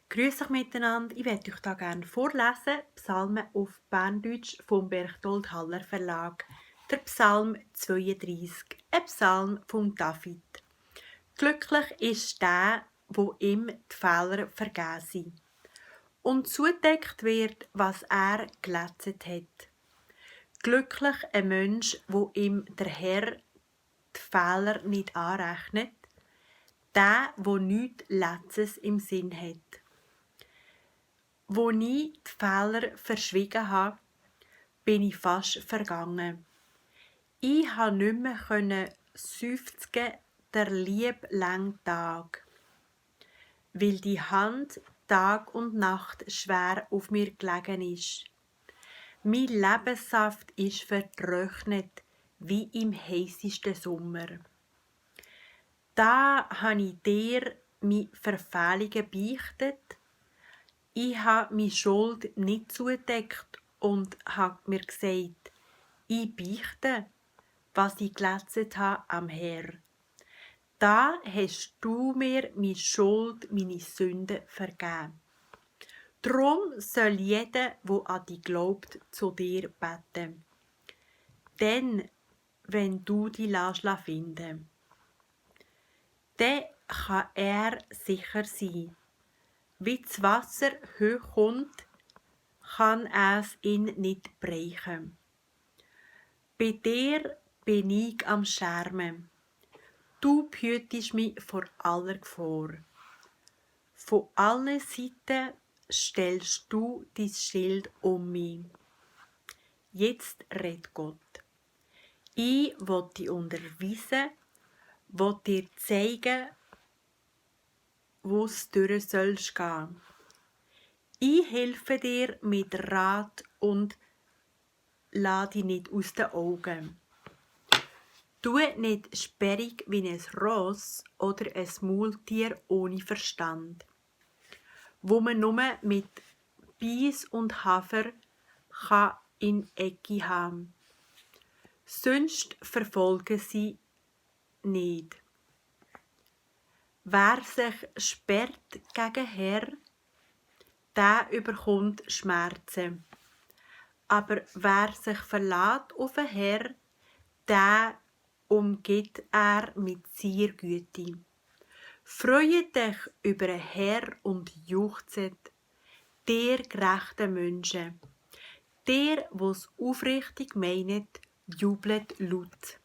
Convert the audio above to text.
Grüß euch miteinander. Ich werde euch da gerne vorlesen. Psalmen auf Berndeutsch vom Berchtold Haller Verlag. Der Psalm 32, ein Psalm von David. Glücklich ist der, wo ihm die Fehler vergeben sind und zudeckt wird, was er geletzet hat. Glücklich ein Mensch, wo ihm der Herr die Fehler nicht anrechnet, der, wo nichts Letztes im Sinn hat. Wo ich die Fehler verschwiegen habe, bin ich fast vergangen. Ich konnte nicht mehr seufzen der lieb langen Tag, weil die Hand Tag und Nacht schwer auf mir gelegen ist. Mein Lebenssaft ist vertrocknet wie im heißesten Sommer. Da habe ich dir meine Verfehlungen beichtet. Ich habe meine Schuld nicht zugedeckt und habe mir gesagt, ich beichte, was ich geletzet habe am Herr. Da hast du mir meine Schuld, meine Sünden vergeben. Drum soll jeder, der an dich glaubt, zu dir beten. Denn, wenn du die finden, dann kann er sicher sein. Wie das Wasser hoch kommt, kann es ihn nicht brechen. Bei dir bin ich am Schermen. Du behütest mich vor aller Gefahr. Von allen Seiten stellst du dein Schild um mich. Jetzt redet Gott. Ich will dich unterweisen, will dir zeigen, wo es durch sollst gehen. Ich helfe dir mit Rat und lass dich nicht aus den Augen. Tu nicht sperrig wie ein Ross oder ein Maultier ohne Verstand, wo man nur mit Bies und Hafer in Ecke haben. Sonst verfolgen sie nicht. Wer sich sperrt gegen Herr, der überkommt Schmerzen. Aber wer sich verlässt auf den Herr, der umgibt er mit seiner Güte. Freue dich über den Herr und juchzet, der gerechten Menschen. Der, was aufrichtig meinet, jubelt laut.